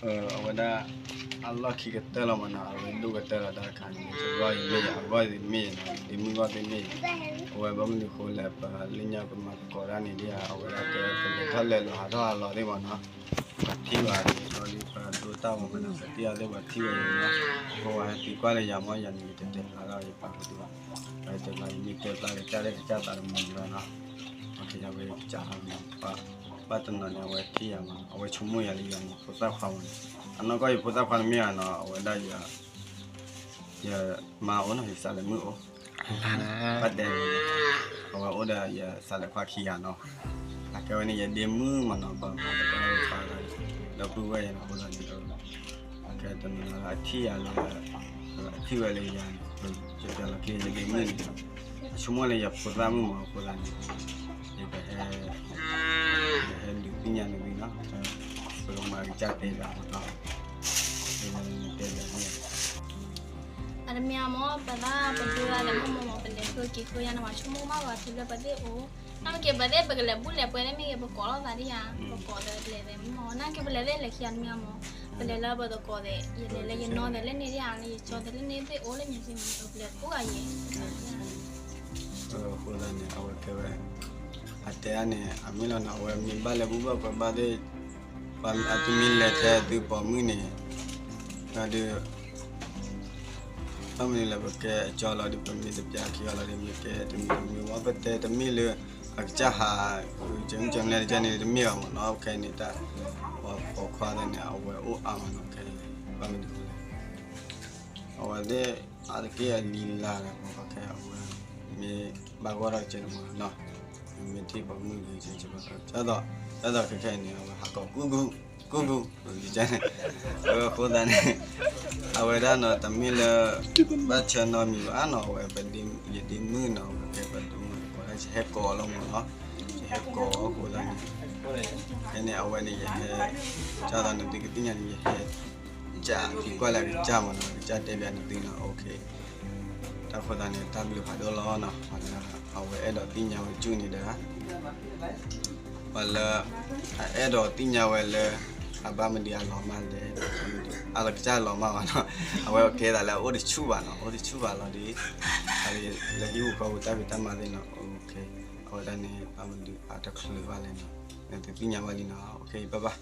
အဝဲဒၣ် အလီၢ်ခံကတၢၢ်လီၤမးနီၤ, အဝဲဒိၣ်ကတၢၢ်လီၤတၢ်တခါန့ၣ် ယဂီၢ်ယမ့ၢ်ယၤ အဂီၢ်ယမ့ၢ်ယၤနီၤ, ဒ့မုၣ်ဂီၢ်သ့ၣ်မ့ၢ်ယၤ, အဝဲဘၣ်မနုၤဃိလဲၣ် ပလၢညါပမၤသကိးတၢ်န့ၣ်ဒ် အဝဲဒၣ်တဲ ပလဲၤထီၣ်လဲၤလီၤဟးထီၣ်ဟးလီၤသ့ၣ်မးနီၤ, ပှၤထံၣ်ဘၣ်လီၤဒီး ပဒိတၢ်ဝဲမးနီၤ, ပတံၢ်အီၤသ့ၣ်ပှၤထံၣ်ဝဲန့ၣ်နီၤ, အဃိဝဲဟဲသံကွၢ်လၢယၤမ့ၢ်ယၤန့ၣ် ယတတဲဖျါထီၣ်ယပာ်ဖှိၣ်သ့ၣ်ဘၣ်, ယတဲဖျါယမ့ၢ်တဲဖျါကစၢ်လၢကစၢ်သးတမံၤဘၣ်နီၤ, အဝဲကစၢ်ဟးမး ဘၣ်တနီၤန့ၣ် အဝဲထံၣ်ယၤမးနီၤ, အဝဲဆိကမိၣ်ယၤလၢယၤန့ၣ် ဖိသၣ်ခွါမးနီၤ, အနီၢ်ကီၢ်ယဖိသၣ်ခွါတမ့ၢ်ဘၣ်နီၤ, အဝဲဒၣ်ယ ယမါအိၣ်နီၤ, ယစးလဲၤမုၣ်အိၣ်, ဘၣ်တဲန့ၣ် အဝဲအိၣ်ဒီးယစးလဲၤခွါခံဂၤနီၤ, အကဲဝဲန့ၣ် ယဒ့မုၣ်မးနီၤ, ပှၤသကိးတၢ်သးဒီးပုၢ်ဝဲၢ်ယၤန့ၣ်အဃိသတးန့ၣ်, အကဲတနီၤနီၤအထံၣ်ယၤလၢ အထံၣ်ဝဲလၢယၤန့ၣ် ယပျဲလီၤက့ၤယဒ့မုၣ်န့ၣ်, အဆိကမိၣ်လၢယဖိသၣ်မုၣ်မးအဃိသတးန့ၣ်, ယကဟဲ ယကဟဲဒုးသ့ၣ်ညါနသုနီၤ, ပကမၤကစၢ်တဲဘၣ်နီၤ, တဲဘၣ် အတမ့ၢ်အမ့ၢ် ပသးပဒိသးလဲၤမ့ၢ်မ့ၢ် ပလဲၤဃုက့ၤဃုယါန့ၣ် ပှၤဆိကမိၣ်ဘၣ်ဝဲတုၤလၢပသ့ၣ်အိၣ်, နမ့ၢ်က့ၤပသ့ၣ် ပကလဲၤဘူၣ်လဲၤပှဲၤသ့ၣ်မ့ၢ်ဂ့ၤ ပကိးလိာ်သးဒ်ယါ, ပကိးလၢလဲၤသ့ၣ်မ့ၢ်မ့ၢ် နက့ၤပလဲၤသ့ၣ်လဲၤခံဂၤတမ့ၢ်အမ့ၢ်, ပလဲၤလၢပသကိးသ့ၣ် ယလဲၤလၢယနီၢ်သ့ၣ်လၢန့ၣ်ဒ်ယါ လၢယကၠီသ့ၣ်လၢန့ၣ်သ့ၣ်အိၣ်လၢန့ၣ်သ့ၣ်မ့ၢ် ပလဲၤဘူၣ်ဂၤယဲၢ် အဃိသတးန့ၣ် အဝဲကဲဝဲ အတဲအါန့ၣ် အမ့ၢ်လီၤနီၤ အဝဲမ့ၢ်ဘၣ်လဲၤဘူၣ်ဘၣ်ပှဲၤဘၣ်သ့ၣ် အတမ့ၢ်လဲၤထဲသုပိာ်မုၣ်န့ၣ် ဒီး ဘၣ်မနုၤလဲၣ် ပကဲအကၠီလီၤဒီး ပမ့ၢ်တပျၢ်ခံဂၤလီၤဒီး မ့ၢ်ကဲတမံၤတမံၤဝဲ ပတဲတမ့ၢ်လၢ အကစၢ်ဟး ကဲမုၢ်ကဲမလဲတကဲန့ၣ် တမ့ၢ်ဘၣ်မ့ၢ်နီၤ ခဲအံၤန့ၣ် တၢ် ပှၤပိာ်ခွါသ့ၣ်န့ၣ် အဝဲအိၣ်အါမးနီၤ ခဲအံၤ ဘၣ်မနုၤလဲၣ် အဝဲသ့ၣ် အါတက့ၢ်အလံၤလါဒီး ပှၤခဲအံၤအဝဲ မ့ၢ်ဘၣ်ဂီၢ်ထီၣ်ကဲန့ၣ်မ့ၢ်နီၤ မ့ၢ်ထံၣ်ပိာ်မုၣ်ဂ့ၤကဲ ဒ်သိးခဲခဲအံၤန့ၣ် အဝဲဟးကိးကူကူ ကူကူ အဃိသတးန့ၣ် အဝဲဒၣ်နီၤ တမ့ၢ်လၢ ဘၣ်ဆၢနီတမံၤဘၣ်နီၤ အဝဲ ယဒ့မုၣ်နီၤ အဝဲကဲပှၤဒိၣ်မး ယကိးဒၣ် ယဟဲကိးအီၤလီၤမ့ၢ်နီၤ ယဟဲကိးအီၤအဃိသတးန့ၣ် ဖဲန့ၣ်အဝဲန့ၣ် ယဟဲ ကၢ်သိးနသုကသ့ၣ်ညါန့ၣ် ယဟဲ ကၢ်သံကွၢ်လၢအကစၢ်မ့ၢ်နီၤ အကစၢ်တဲဘၣ်နသုနီၤ တၢ်ဃိသတးန့ၣ် တၢ်ဘျုးဖးဒိၣ်လီၤနီၤ ပှၤလၢ အဝဲအဲၣ်ဒိးသ့ၣ်ညါဝဲကၠူၣ်န့ၣ်ဒီး ပှၤလၢ အအဲၣ်ဒိးသ့ၣ်ညါဝဲလၢ အဘၣ်မနုၤအလီၤမၢ်လဲၣ် အကစၢ်လီၤမၢ်ဘၣ်နီၤ အဝဲကဲသးလၢအအိၣ်တဆူၣ်ဘၣ်နီၤ အိၣ်တဆူၣ်ဘၣ်လီၤဒီး လၢဟံၣ်ပူၤဃီပူၤတၢ်ဖံးတၢ်မၤသ့ၣ်နီၤ အဝဲဒၣ်န့ၣ် ဘၣ်မနုၤအတချုးဘၣ်လဲၣ်နီၤ နသုသ့ၣ်ညါဘၣ်လံနီၤ ဘၣ်ဘၣ်